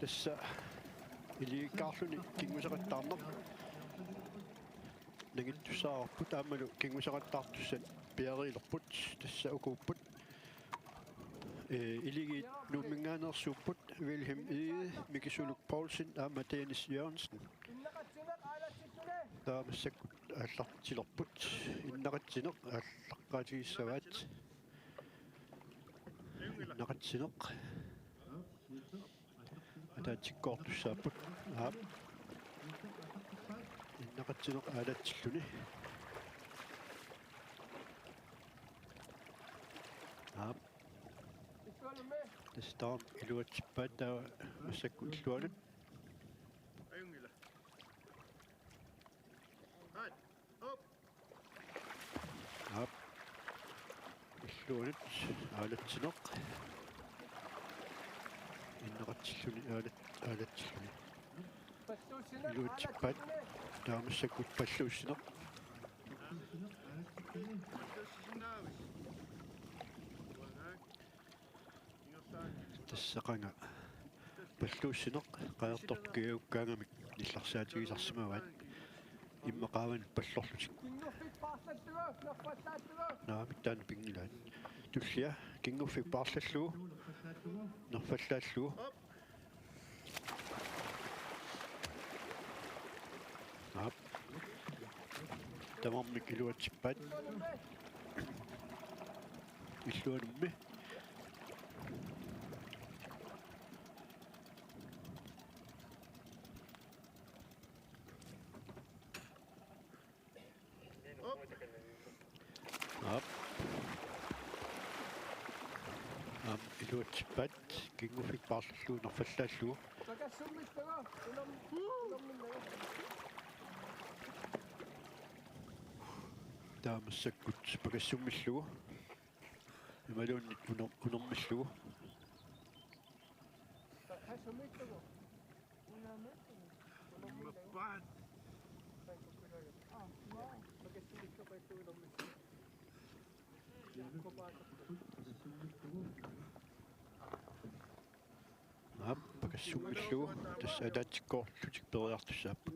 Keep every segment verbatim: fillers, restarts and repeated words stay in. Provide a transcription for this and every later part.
Tassa iligikkaarluni kinguseqattaarneq nangittussaavarput aammalu kinguseqattaartussat piariilerput, tassa ukuupput. Ee, iligiit Nuumminngaanneersuupput, Wilhelm Egede, Miki Suluk Poulsen aamma Dennis Jørgensen. Taava massakkut aallartilerput, innaqatsineq aallaqqaatigissavaat. Innaqatsineq. Ataatsikkoortussaapput. Aap. Innaqatsineq aalatsilluni. Aap. Tassa taama iluatsippaat, taava massakkut illuanut. Ajunngilaq. Aap. Illuanut aalatsineq. Innaqatsilluni aalat-, aalatsilluni. Iluatsippaat, taava massakkut palluussineq. Tassa qanga palluussineq qajartortoq kingagukkaangamik nillarsaatigisarsimavaat. Immaqa qaavanut pallorlutik. Naamik, taanna pinngilaat. Tullia, kinguffik paarlallugu. Nerfallaallugu. Aap. Tamarmik iluatsippaat. Illuanummi. Aap. Aap, iluatsippaat, kinguffik paarlallugu nerfallaallugu. Taava massakkut pakassummillugu. Imaluunniit uner-, unermillugu. Aap, pakassummillugu, tassa ataatsikkoorlutik periartussaapput.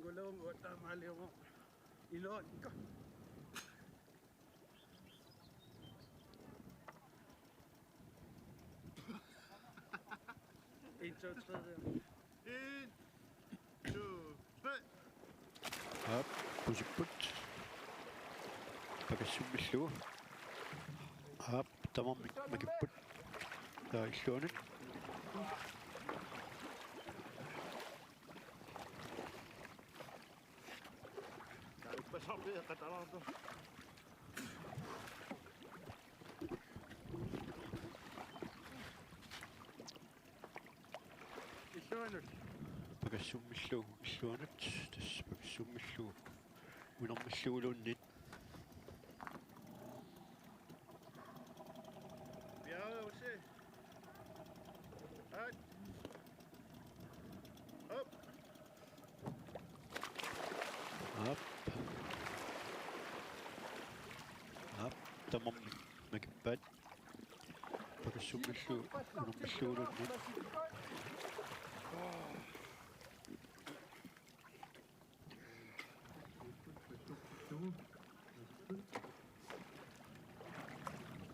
En, to, tre, der. En, to, tre. Aap, pusipput. Pakassummillugu. Aap, tamarmik makipput. Taava illuanut. Taava ippassarpiaq qatalaartoq. Illuanut. Pakassummillugu illuanut, tassa pakassummillugu unermilluguluunniit. Bjerge, se. Hej. Op. Aap. Aap, tamarmik makippaat. Pakassummillugu unermilluguluunniit.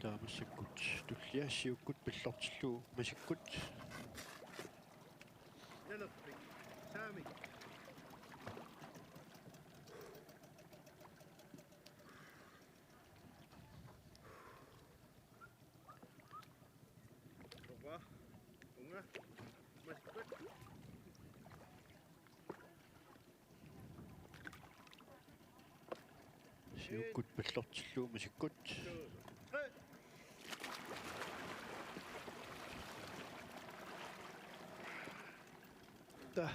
Taava massakkut Tullia siukkut pallortillugu masikkut. Nalerpik. Saamik. Uanga. Uanga. Masikkut. Siukkut pallortillugu masikkut. Taa.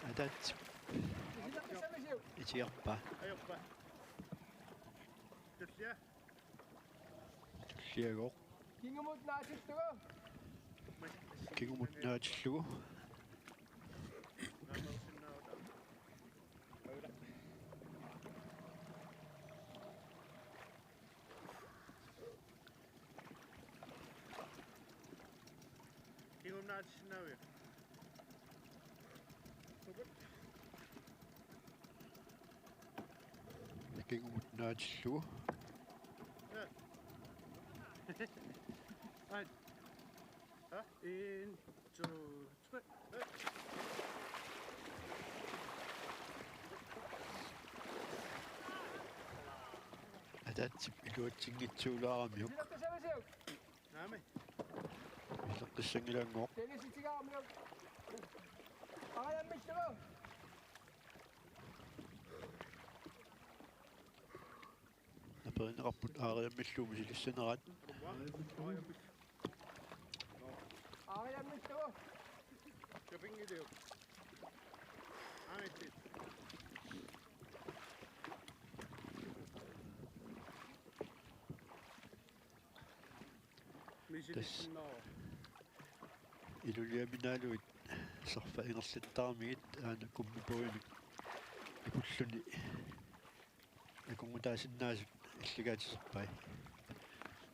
Ataat. Itigarpaa. Ajorpaa. Tullia. Tulliagooq. Kingumut naatillugu. Kingumut naatillugu. Kingumut Naviaq. Nakingumut naatillugu. Ja. Ait. Ha? En, to, tre. Ataatsip iluatsinngitsooramiuk. Naamik. Isertissanngilaannguaq. Aariammillugu. Naperineqarput aariammillugu misilissaneraat. Aariammillugu. Shoppingiliuk. Aamma. Tassa. Misilissinnaavoq. Iluliaminaaluit sarfaq ingerlattaramigit aana kummipuimik ipulluni akornutaasinnaasut illigaatisarpai.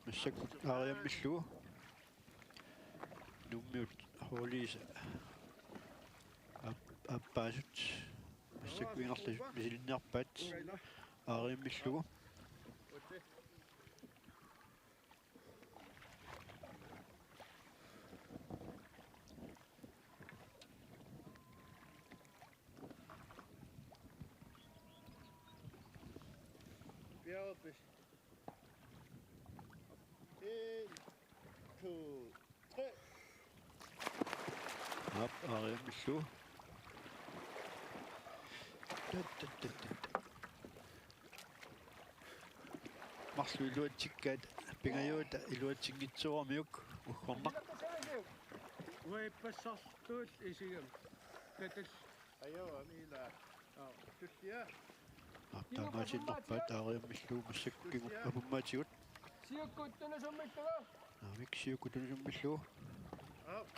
Massakkut aariammillugu. Nuummiut hooliisa aap-, aappaasut. Massakkut ingerlasut misilinniarpaat aariammillugu. Bjergets. En, to, tre. Aap, aariammillugu. Tut, tut, tut, tut. Marluk iluatsikkaat, pingajuata iluatsinngitsooramiuk uggornaq. Uippassartuul isigam. Tatal. Ajo, Amila. Aa. Tullia. Aap, taamaatinnerpaat aariammillugu massakkut kingupput apummaatigut. Siukkut tunusummillugu. Naamik, siukkut tunusummillugu. Aap.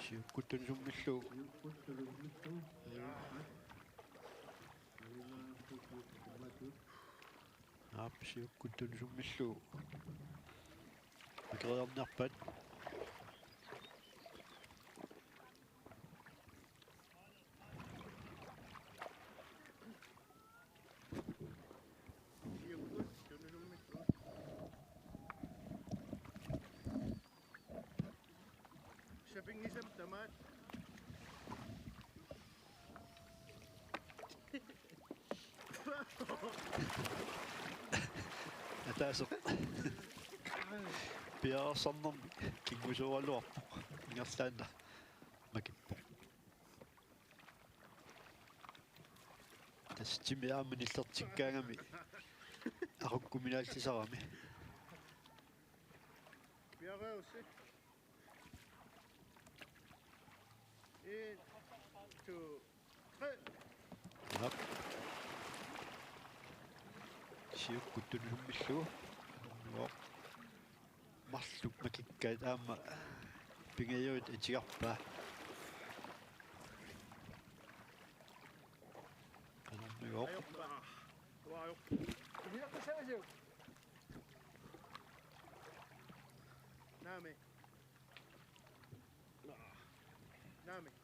Siukkut tunusummillugu. Aap, siukkut tunusummillugu. Makeriarniarpaat. Shoppingisam tamaat. Ataaseq. Piareersarnermi kingusuuraluarpoq. Ingerlaannaq makippoq. Tassa timi aamma nillertikkaangami aqukkuminaallisarami. Piareersi. En, to, tre. Aap. Siukkut tunusummillugu. Joo. Marluk makikkaat aamma pingajuat itigarpaa. Qanormigooq. Ajorpaa. Uaajorpaa. Iviaqqussavasiuk? Naamik. Naamik.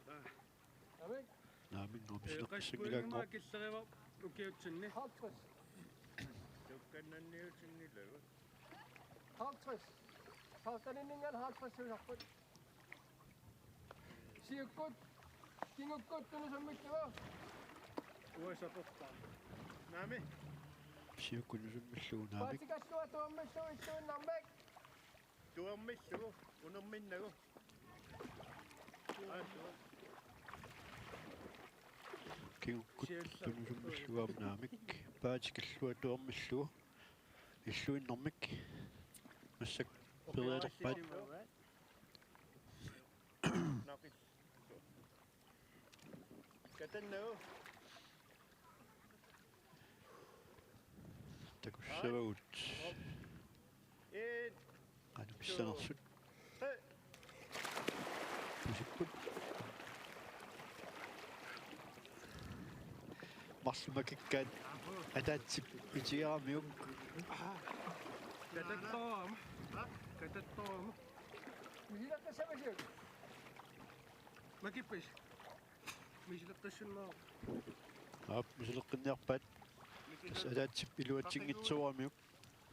Naamik. Naamik, noo, ee, misileqqissanngilakku. Qassuinngumaa killerivarput ukiutsinni. Halvtreds. Tukkannanniutinnilagut. Halvtreds. Halvtredsinninngaanniit halvtredsiusarput. Siukkut, kingukkut tunusummillugu. Uasaportaa. Naamik. Siukkut tunusummillugu, naamik. Paatikallua tuammillugu illuinnarmik. Tuammillugu, unerminnagu. Aa, tuam-. Kingukkut tunusummillugu aamma, naamik. Paatikallua tuammillugu illuinnarmik. Massakkut perialerpaat. Naqil. Katannagu. Takussavagut. En. Qanoq pissanersut. Tre. Pusipput. Marluk makikkaat ataatsip itigaramiuk. Katattoorama. Katattoorama. Misileqqissamisiuk? Makippis. Misileqqissinnaavoq. Aap, misileqqinniarpaat. Tassa ataatsip iluatsinngitsooramiuk.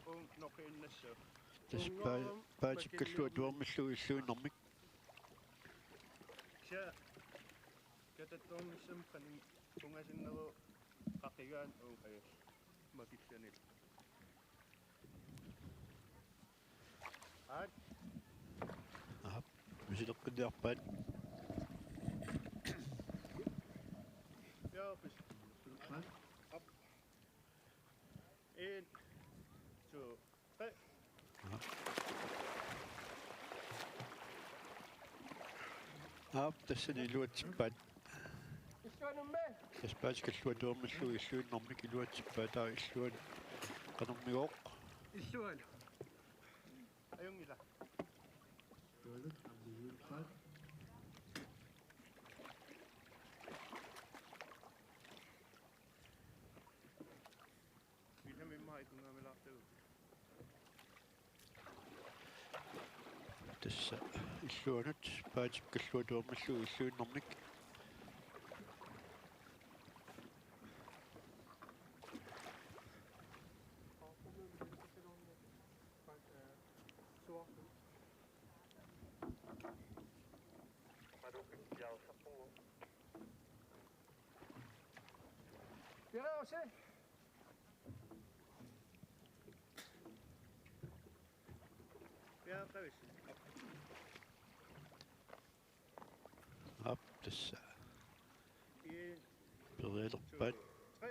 Uunga noqiinnassaaq. Tassa paa-, paatip kalluatuarmillu illuinnarmik. Kisianni katattuarnissamut qanoq ungasinneruvoq qaqigaanni uunga ajallunga makillanillu. Aat. Aap, misileqqinniarpaat. Joo, pis. Aap. En, to, tre. Aap, tassani iluatsippaat. Illuanummi. Tassa paatip kalluatuarmillu illuinnarmik iluatsippaat, taava illuanut qanormigooq. Illuanut. Ajunngilaq. Illuanut, ajunngilaq. Vilhelm immaqa ikunngamilaartugut. Tassa illuanut paatip kalluatuarmillu illuinnarmik. Piareersi. Piareersi. Aap, tassa. En, perialerpaat. To, tre.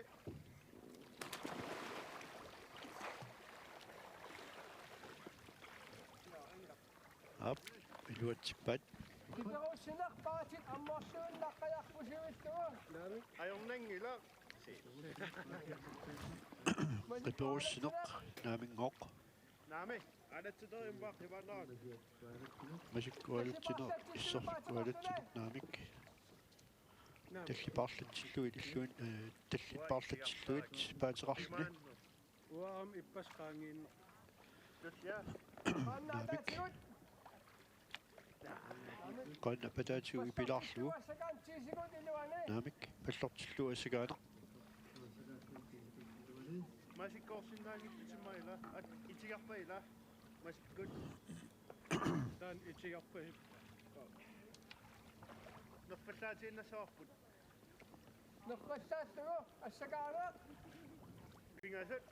Aap, iluatsippaat. Qiperussineq paatit ammarsuinnaqqajarpusivillugu. Ajornanngilaq. Qiperussineq naaminngooq. Naamik, anatsiteriummaa qimaannarami. Masikkualutsineq, isserfikkualutsineq naamik. Tallit paarlatsillugit illuin, eh, tallit paarlatsillugit paateqarluni. Uanga ippassaq qaangiinnarpoq. Naamik. Qaannap ataatigut ipilaarlugu. Naamik, pallortillugu assakaaneq. Masikkoorsinnaanngitsutsimmata ila, at, itigarpata ila, masikkut. Taanna itigarpata. Nerfallaatiinnassavarput. Nerfallaallugu assakaaneq. Pingasut.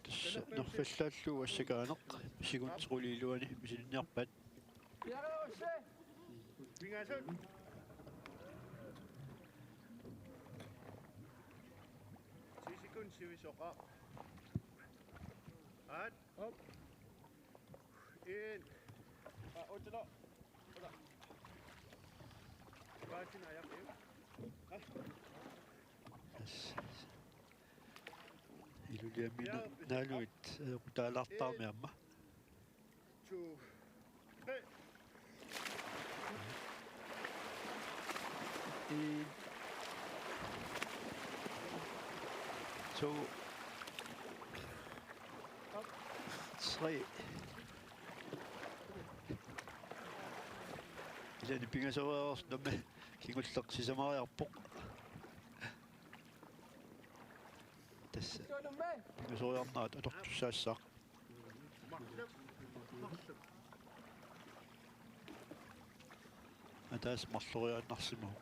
Tassa nerfallaallugu assakaaneq, sekuntit qulit iluanni misilinniarpaat. Piareersi. Pingasut. Ti sekund sivisoqaaq. Aat. Op. En. Aa, otte. Otte. Paatin ajaqiu. Aa. Yes. Iluliamina. Joo. Naaluit, eh, qutaalaartaarmi aamma. To, tre. En, to, tre. Ilani pingasoreersoq nammi kingulleq sisamariarpoq. Tassa. Pingasoriarnerat atortussaassaaq. Ataaseq marloriaannarsimavoq.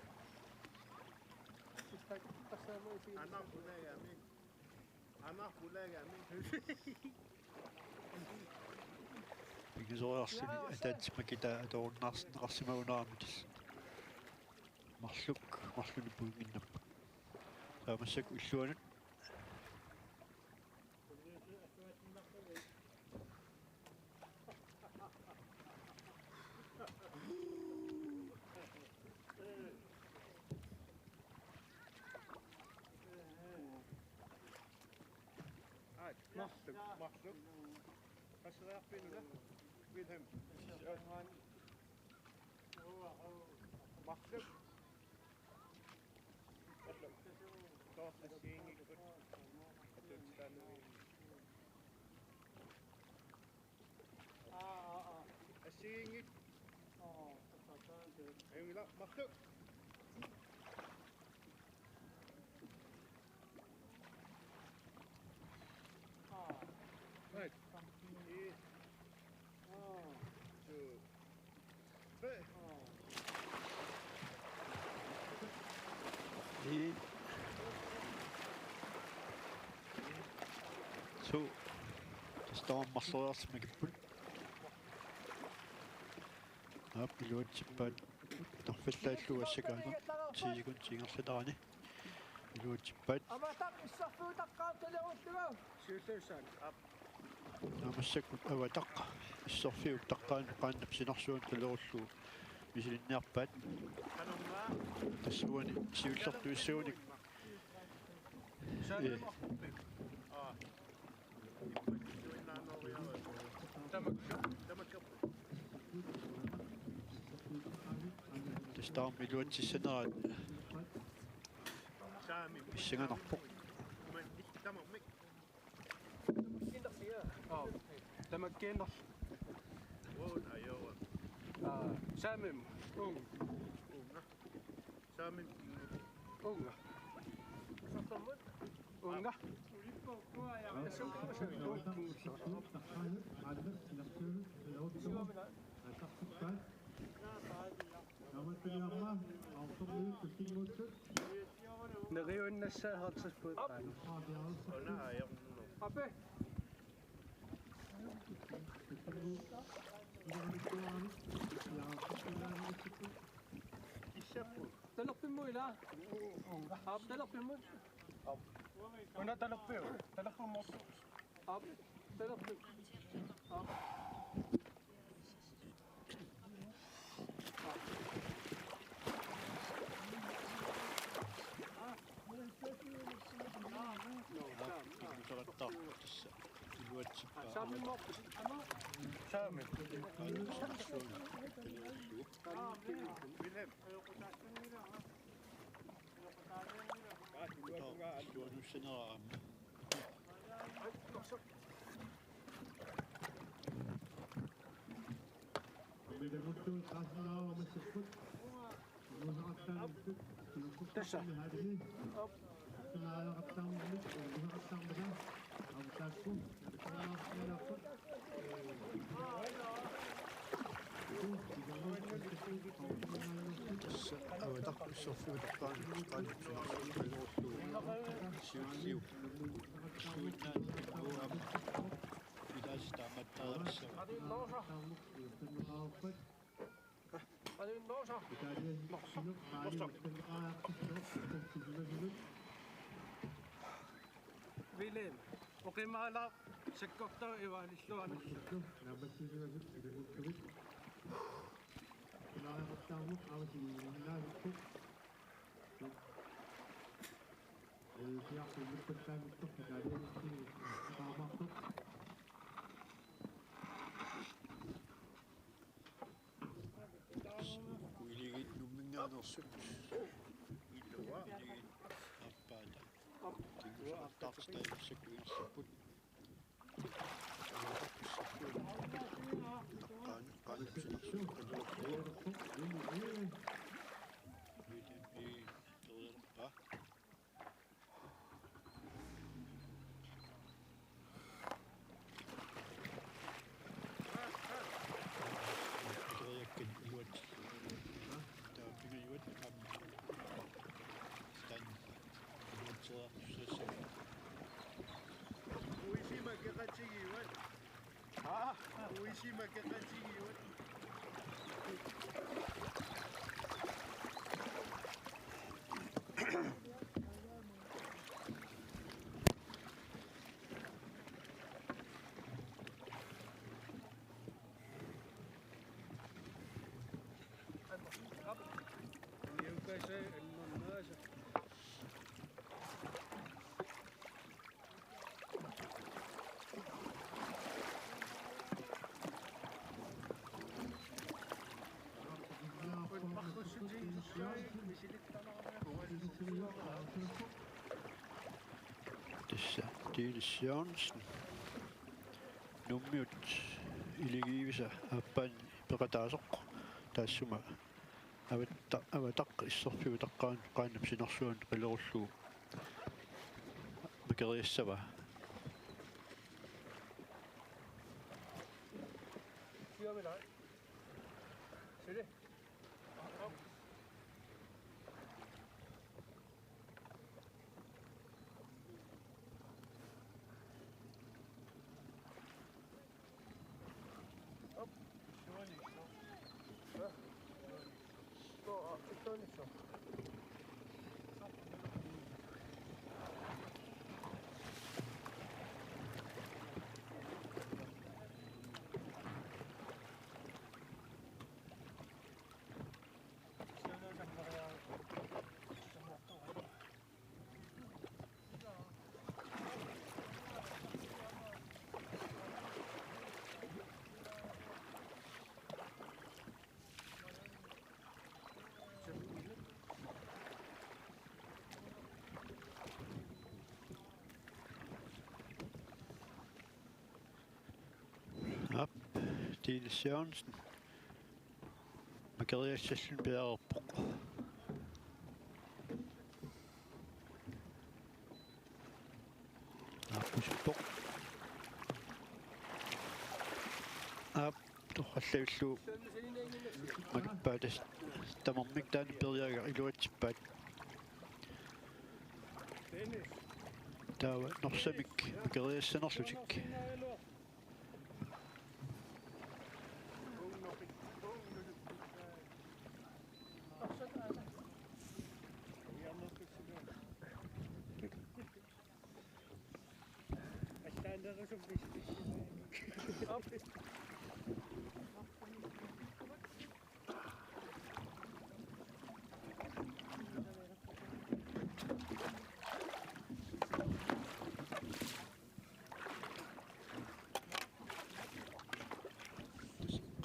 Pingasoriarluni ataatsip makitaa atorunnaarsinneqarsimagunarami tassa. Marluk, marlunnik puinnginnammat. Taava massakkut illuanut. Aat, marluk, marluk. Qasseriarpit una? Wilhelm. Marluk. Marluk. Toorlassiingikkut. Atuutsaanui. Aa, aa, aa. Assi. Engila, marluk. Right. Two. Three. En. To. Tassa tamarmi marloriarlutik makipput. Aap, iluatsippaat. Tarfallaallu assakaanut ti sekundit ingerlatarani. Iluatsippaat. Amataq issorfiutaqqaartalerullugu. Siulliussaaq. Aap. Naammassakkut Avataq issorfiup taqqaanut qaannap sinarsuanut talerullugu misilinniarpaat. Tassa uani siullertuissagunik. Ee. Tamakku. Tamakku. Tassa tamarmi iluatsissaneraat. Saami. Pissanganarpoq. Tamarmik. Aa, tamakkiinnaq. Uun ajoa. Aa, saamim. Uunga. Uunga. Saamim kingu. Uunga. Uunga. Neriunnassaat halvtreds fod. Una ajornunga. Ape. Talerpimmut ila. Aap, talerpimmut. Una talerpiu. Talerpimmut. Aap, talerpimmut. Aap. Iluatsippaat. Saami. Iluatsippaa. Tassa. Tassa Avataq issorfiup taqqaanut qaannap sinarsuanut talerullugu siulliup. Siulliup. Ilaasi taamaattarissava. Wilhelm, oqimaalaaq sakkortooq ivaanilluarnillu. Uku Iligiit Nuumminngaanneersut. Ilua. Iligiit aappaata. Kingusinnertaartitaat massakkut ingerlapput. Qaanupsinarsuup. Iluat. Taava pingajuat aamma. Stan. Iluatsiartussassaq. Uisima keqatigiuat. Aa, uisima keqatigiuat. Tassa Dennis Jørgensen. Nuummiut iligiivisa aappaanni peqataasoq taassuma avatta-, avataq isserfiup utaqqaanut qaannap sinersuanut qilerullugu makeriassavaa. Aap, Tine Sørensen. Makeriassalluni piareerpoq. Naappusippoq. Aap, torrallavillugu. Makippaa tassa tamarmik taanna periaga iluatsippaat. Taava Norsamik makeriassanerlutik.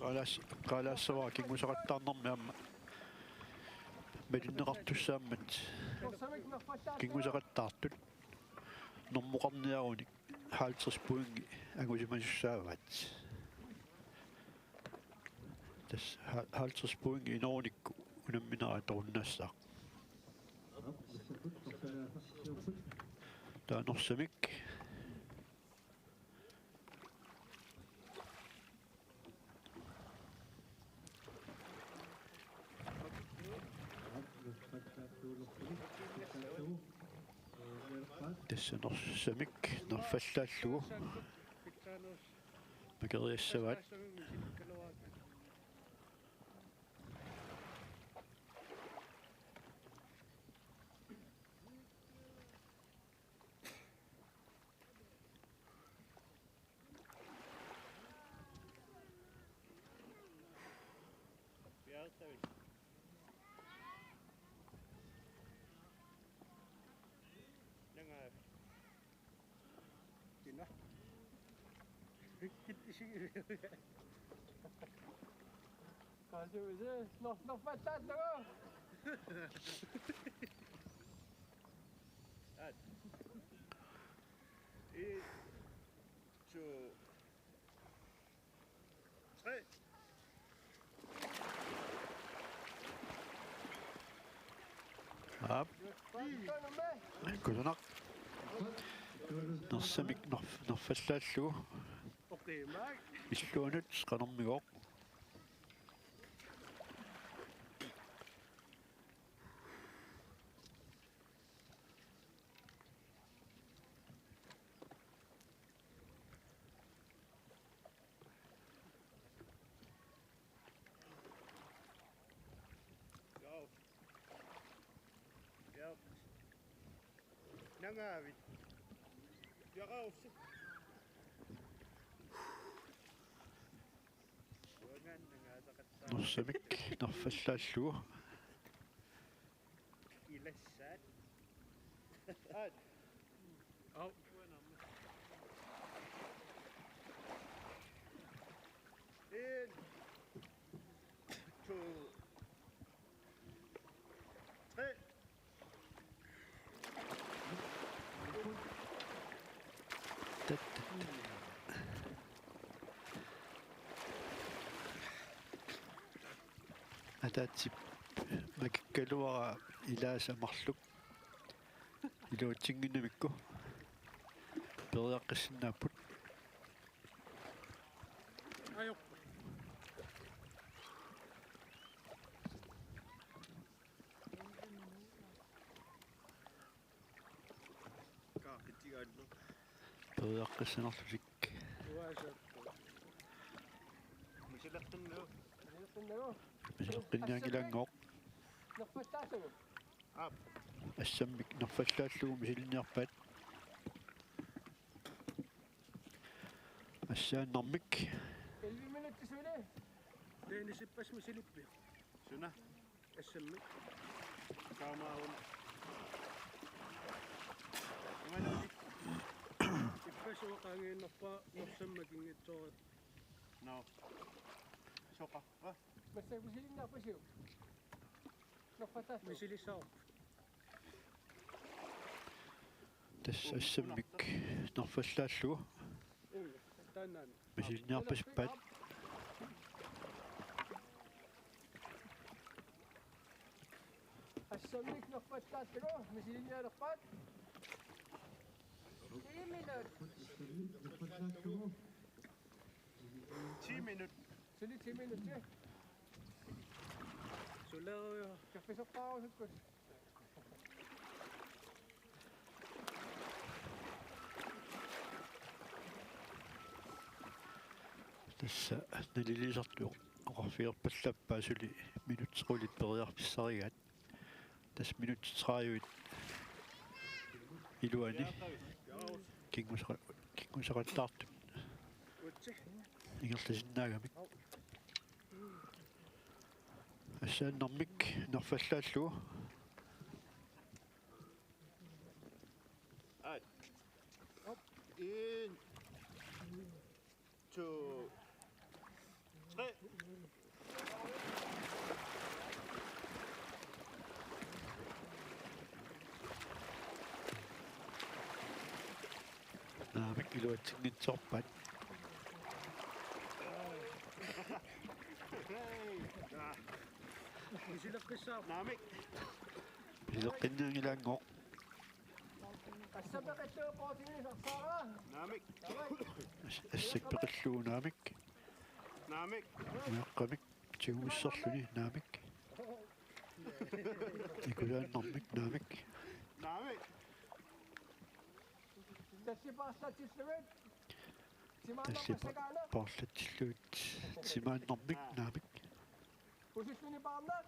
Qalaas-, qalaassavara kinngusaqattaarnermi aamma malinneqartussaammat kinngusaqattaartut normoqarniarunik halvtreds pointi angusimasussaavaat. Tassa ha-, halvtreds pointi inorunikku unamminerat atorunnaassaaq. Taava Norsamik. Tassa Norsamik nerfallaallugu makeriassavaat. Nanga. Kina. Rikkit isigi. Kaasi uise, no, no, fattaat, no. At. I, two, three. Aap. Kusanaq. Norsamik nerf-, nerfallaallugu. Illuanut qanermigooq. Joo. Joo. Nangaavit. Jaqaussi. Uangaan nangaasaqattaarput. Norsamik nerfallaallugu. Ilassaat. Aat. Au. En. To. Tre. Tat, tat, tat. Ataatsip makikkaluara ilaasa marluk iluatsinnginnamikku periarfissinnaapput. Ajorpa. Periarfissanerlutik. Uaasappu. Misileqqinnagu. Misileqqinnagu. Misileqqinnaanngilangooq. Nerfallaallugu. Aap. Assammik nerfallaallugu misilinniarpaat. Assaannarmik. Elleve minutter suli. Dennis ippas misilippiuk. Suna. Assammik. Kaamaavun. Imanalik. Ippas uanga qaangiinnarpara nersamma kinngitsoorpara. Nå. Soqarpa? Massa misilinniarpasiuk? Nerfallaallugu. Misilissavarput. Tassa assammik nerfallaallugu. Taannaana. Misilinniarpasippaat. Assammik nerfallaallugu misilinnialerpaat. Ti minut. Ti minut. Suli ti minut, ja. Suli, ja. Kaffisoqqaarusukkut. Tassa naliliisartut oqarfigerpallappaa suli minutsit qulit periarfissarigaat. Tassa minutsit tredive iluani kinguseqa-, kinguseqattaartut ingerlasinnaagamik. Assaannarmik nerfallaallugu. Ej. En. To. Tre. Naamik, iluatsinngitsoorpaat. Misileqqissaarput. Naamik. Misileqqinnaanngilaanngooq. Assappeqallugu poortingisassara. Naamik. As-, assappeqallugu naamik. Naamik. Meeqqamik tigumisserluni naamik. Ikulaannarmik naamik. Naamik. Tallipaarlatsillugit. Tallipa-, paarlatsillugit. Timaannarmik naamik. Pusilluni paarnaq.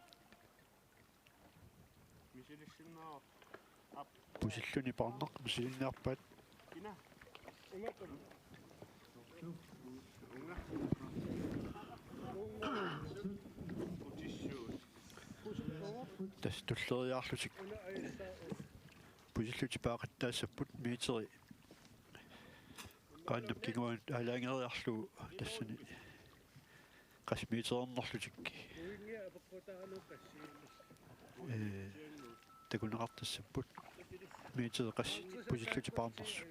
Aap. Pusilluni paarnaq, misilinniarpaat. Kina. Unga. Tassa tulleriiaarlutik pusillutik paaqattaassapput, meteri qaannap kinguaanut aalajangeeriarlugu tassani qassit meteriinnarlutik. Ee, takuneqartassapput. Meteri qassit pusillutik paarnersut.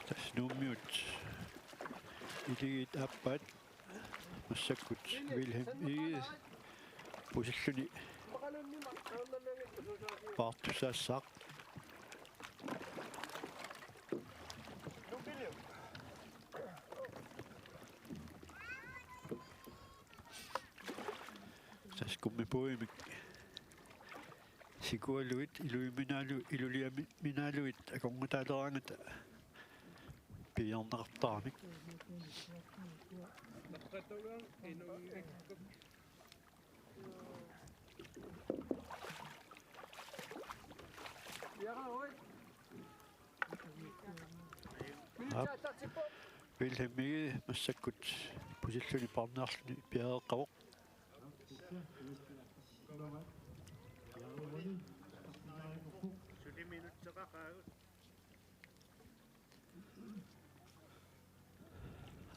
Tassa Nuummiut Iligiit aappaat massakkut Vilhelm Egede pusilluni paartussaassaaq. Tassa gummipuddimik sikualuit iluliminaalu-, iluliminaaluit akornutaaleraangata piiarneqartaramik. Aap. Vilhelm Egede massakkut pusilluni paarniarluni piareeqqavoq.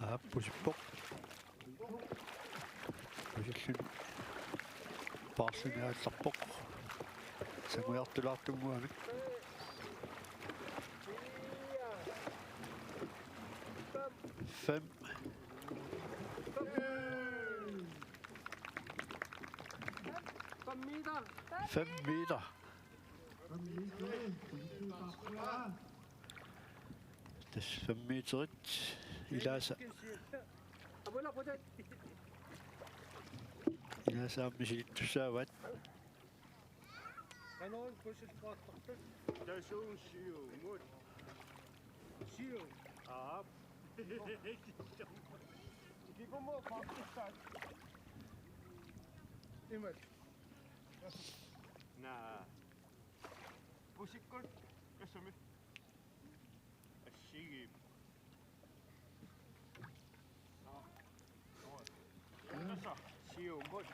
Aap, pusippoq. Pusilluni paarluni aallarpoq. Sangujartulaartunnguamik. Fem. Fem meter. Tassa fem meterit. Ilaasa. Ilaasa aamma misilittussaavaat. Qanoq pusilluartarput? Tassa siumut. Siu. Aap. Kingumut paartussaat. Imat. Naa. Pusikkut. Tassami. Assigip. Tassa siumut.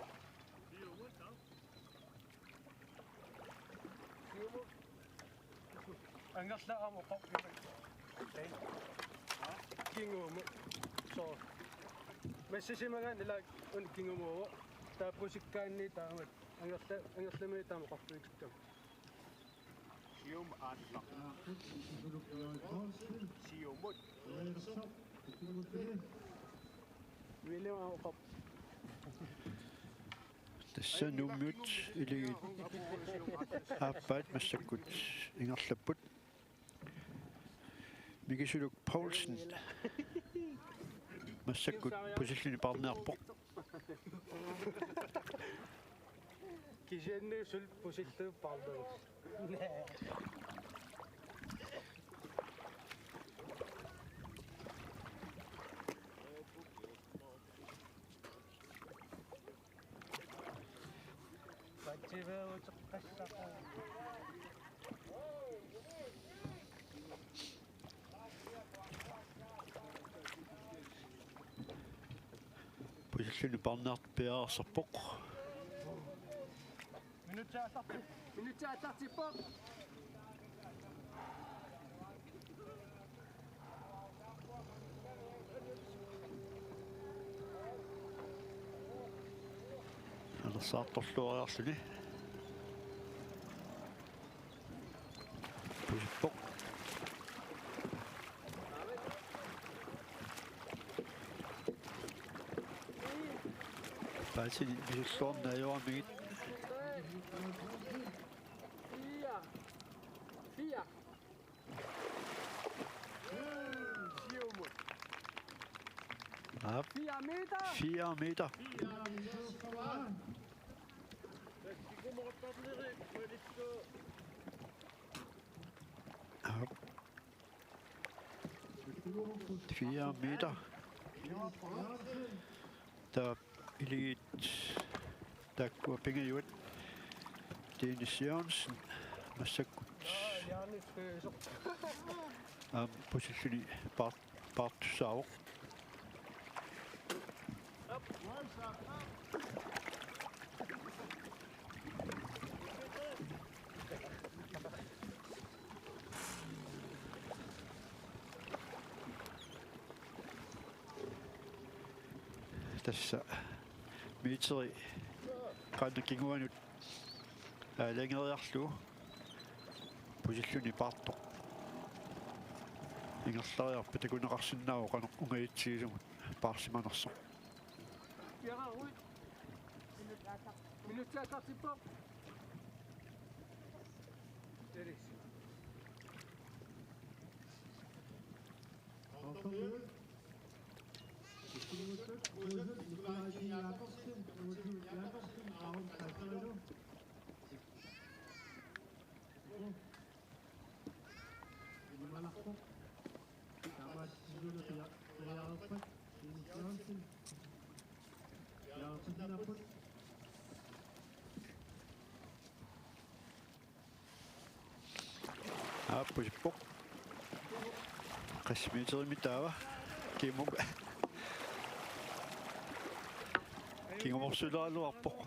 Siumut. Angerlaaq aamma oqarpoq. Kingumut. Soo. Massisimagaanni ilaat una kingumuuvoq. Taava pusikkaanni taamak. Angerla-, angerlamik taama oqartuutikkamik. Siumut aallaq. Siumut. Uilimaa oqarpoq. Tassa Nuummiut Akuleriit aappaat massakkut ingerlapput. Mikisuluk Poulsen massakkut pusilluni paarniarpoq. Kisianni suli pusillugu paarnersoq. Patsiveeruteqqassaqa. Pusilluni paarniartoq piareersarpoq. Minutsi aallarti-, minutsi aallartippoq. Alersaartorluariarluni. Pusippoq. Paasini misilluarneq ajoramigit. Fire. Fire. Aap. Fire meter. Fire meter. Aap. Fire meter. Taava Iligiit taakkua pingajuat. Dennis Jørgensen massakkut aamma pusilluni paar-, paartussaavoq. Tassa meteri qaannat kinguanut aalangeriarlugu pusilluni paartoq. Ingerlariarpat takuneqarsinnaavoq qanoq ungajatsigisumut paarsimanersoq. Minutsi aallartippoq. Aap, pusippoq. Qassit meterimik taava. Kingumut. Kingumorsuulaaraluarpoq.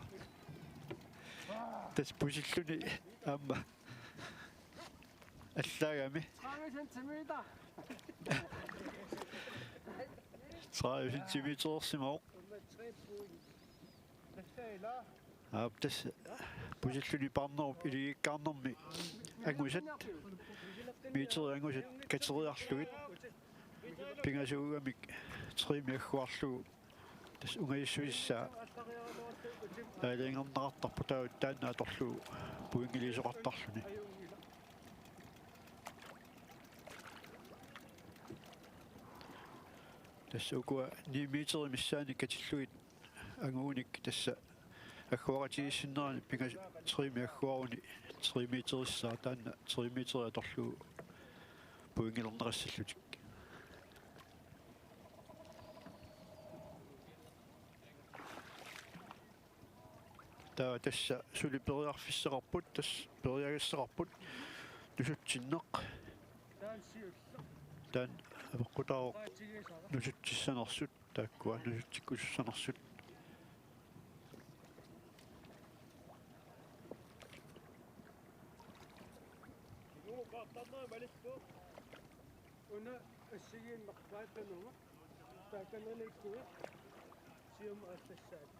Tassa pusilluni aamma allaagami. Tredive centimeter. Tredive centimetersimavoq. Tre point. Aap, tassa pusilluni paarnerup iligiikkaarnermi angusat, meterit angusat kateriarlugit pingasuugamik tremi agguarlugu tassa ungajussuussaa aalajangerneqartarpoq, taava taanna atorlugu pointiliisoqartarluni. Tassa ukua ni meterit missaanni katillugit anguunik tassa agguaqatigiissinnerani pingasut tremi agguaruni tre meterissaa, taanna tre meterit atorlugu pointilerneqassallutik. Taava tassa suli periarfissaqarput, tassa periagassaqarput nusutsinneq. Taanna apeqqutaavoq nusutsissanersut, taakkua nusutsikkusussanersut. Una assigiinnaq paatanugu taakaniikkuit siumut aallassaat.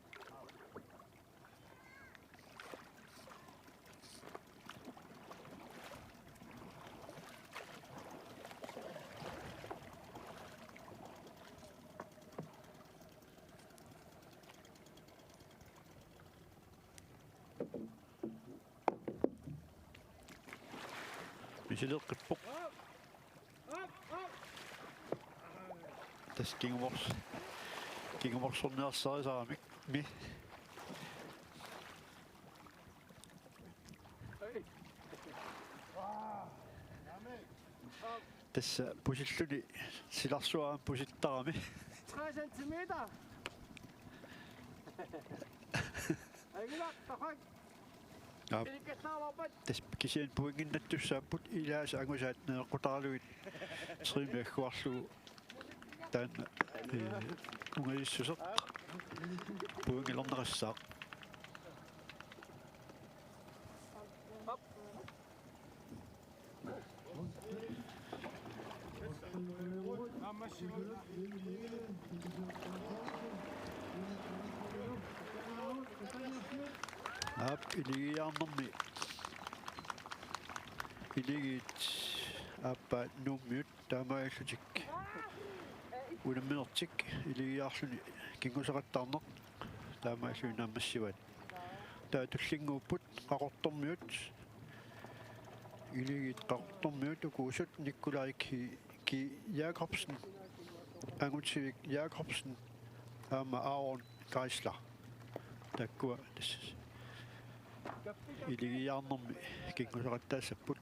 Misileqqippoq. Tassa kingumors-, kingumorsorniarsarisarami. Mi. Tassa pusilluni silarsuarmi pusittarami. Tre centimeter. Aigila, tafak. Aap. Ilikkallaarpat. Tassa kisianni pointinnattussaapput, ilaasa angusaat neeqqutaarlugit tremi agguarlugu taanna, ee, ungajussuseq pointilerneqassaaq. Aap, iligiiaarnermi iligiit aappaat Nuummiut taamaallutik unamminertik iligiiaarluni kinguseqattaarneq taamaallutik naammassivaat. Taava tullinnguupput Qaqortormiut, iligiit Qaqortormiut ukuusut Nikolaj Ki-, Ki Jakobsen, Angutivik Jakobsen aamma Aaron Geisler. Taakkua tassa iligiiaarnermi kinguseqattaassapput.